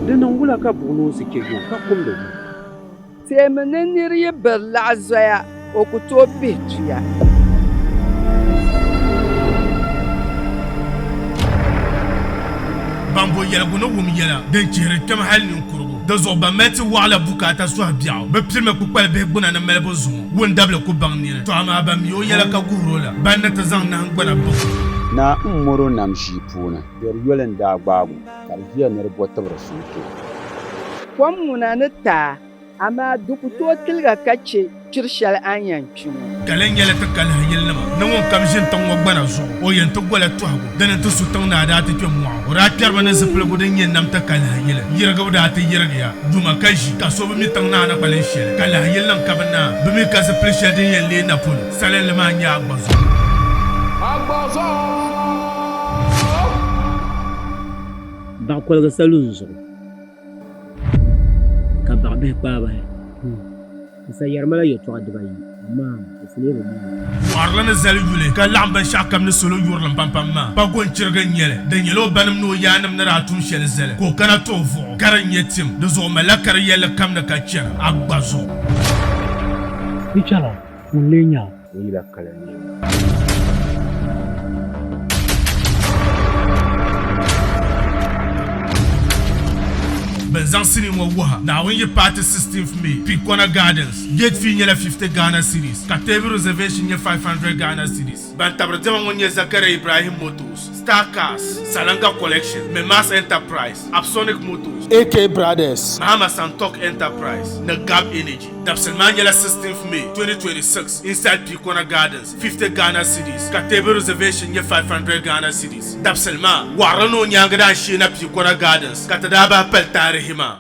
Di niŋ wula ka buɣ noonsi chɛ yuŋ ka kumdi ŋɔ? Teemi ni nir yi biri laɣ zoya, o ku tooi pihi tuya. Ban bo yɛligu ni wum yɛla din chihiri kpɛm hal ninkurugu. Di zuɣu ban mali ti waɣila bukaata sɔhi biɛɣu. Bɛ pirimi kpukpali bihi gbuna ni malibu zuŋɔ. Wundabili ku baŋ nini. Tɔ amaa ban mi o yɛla ka guhir o la, ban ni ti zaŋ nahingbana baŋ o. Naa m-mɔr o nam ʒii puuni, dɔr yoli n-daa gbaag o, ka di ʒiya ni di bɔ tibiri suŋ ti o. Kom ŋuna ni taai, amaa di ku tooi tiliga ka chɛ kpir shɛli a ni yɛn kpi ŋɔ. Ka lan nyɛla ti kalihi yilinima ni ŋunkam ʒini tiŋ ŋɔ gbana zuɣu, o yɛn ti gola tɔhigu dini nti su tiŋ naa daa ti kpe mɔɣu. O daa kpɛrimi ni zipiligu din nyɛ nam ti kalihi yili yirigibu daa ti yirigiya. Duma ka ʒi, ka so bi mi tiŋ naa ni kpalim shɛli, ka lahi yili niŋ ka bɛ naa bi mi ka zipili shɛli din yɛn leei napolo salinli maa nyɛ a gba zuɣu. Baɣa koliga sa lu n zuɣu, ka baɣa bihi kpaai bahi. N sa yɛri ma la yɛtɔɣa dibayi, amaa di lee bi mi. Wɔɣirili ni zali yuli ka laɣim binshɛɣu kam ni salo yurilim pampam maa, Pago n-chirigi n-nyɛ li. Di nyɛla o banim ni o yaannim ni daa tum shɛli zali, ka o kana ti o vuɣu, ka di nyɛ tim. Di zuɣu malila ka di yɛlli kam ni ka chana a gba zuɣu. Yi chana, ŋun lee nya a? O yila kala neema. Bɛn zaŋ sinii ŋɔ wuha Naawuni yi paai ti 16th May, Picona Gardens. Gate fee nyɛla 50 Ghana cedis ka table reservation nyɛ 500 Ghana cedis. Ban tabiri diɛma ŋɔ nyɛ Zakaria Ibrahim Motors, Star Cars, Salanga Collection, Memas Enterprise, Absonic Motors, AK Brothers, Mahama Santok Enterprise ni Gab Energy. Dabisili maa nyɛla 16th May 2026 inside Picona Gardens, 50 Ghana cedis ka table reservation nyɛ 500 Ghana cedis. Dabisili maa, waɣirili ni o nyaaŋa daa n-sheei na Picona Gardens ka ti daa bahi pali taarihi maa.